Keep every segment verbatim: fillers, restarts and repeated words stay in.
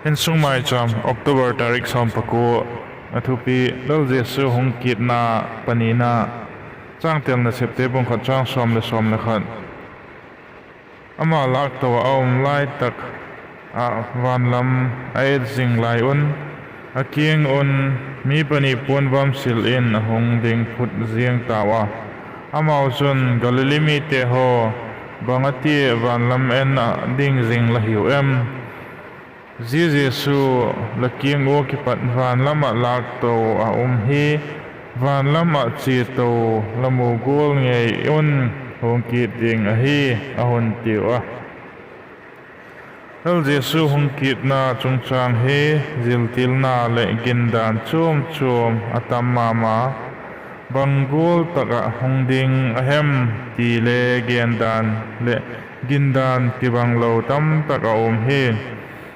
Insung Maicham, October tarik sawm pakua. A thupi: Lal Jesu hung kitna panina. Changtel: Nasepte bung khat chang sawm le sawm le khat. Ama lâkto ah a um lai tak ah van lam a et zing lai un, a kiang un mi pani puan vamsil in a hung ding phut ziang tau a. Amau chun, Galili mite haw, bang a tia van lam en ah ding zing la hiu em? Zia Jesu la kiang ua kipat van lam ah lâkto a um hi, van lam ah chia to la mu gual ngei un hung kit ding ahi, a hun tiu a. Lal Jesu hung kitna chungchâng hi ziltilna leh gindan chuam chuam a tam ma ma. Bang gual tak ah hung ding a hem ti le gendan leh gindan kibanglo tamtak a um hi.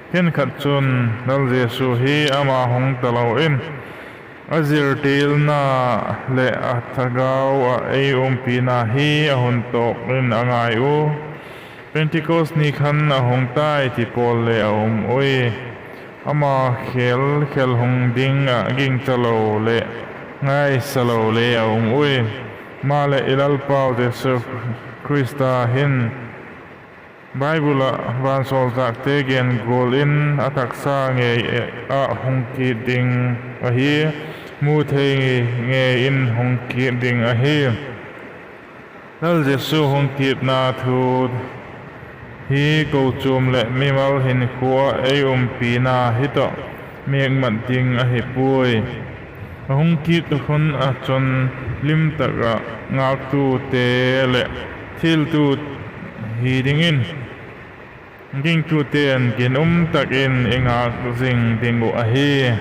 Khenkhat chun Lal Jesu hi ama hung talo in, a ziltilna leh a thagau ah ei umpina hi a hun tawk in a ngai u. Pentecost ni khan a hung tai ti pawl le a um ui. Ama khêl khêl hung ding ah gingcha lo leh ngaisa lo le a um ui. Maleh i Lalpau Jesu Khrista hin Bible ah vansawlchâkte gen gual in a taksa ngei ah hung kit ding ahi, mu thei ngei in hung kit ding ahi. Lal Jesu hung kitna thu hi kochuam leh mimal hinkhua ah ei umpina hi tawh mêkmat ding ahi puai. A hung kit hun ah chun lim tak ah ngâktute leh thiltu hi dingin gingtute'n ginum tak in i ngâk zing ding uh ahi.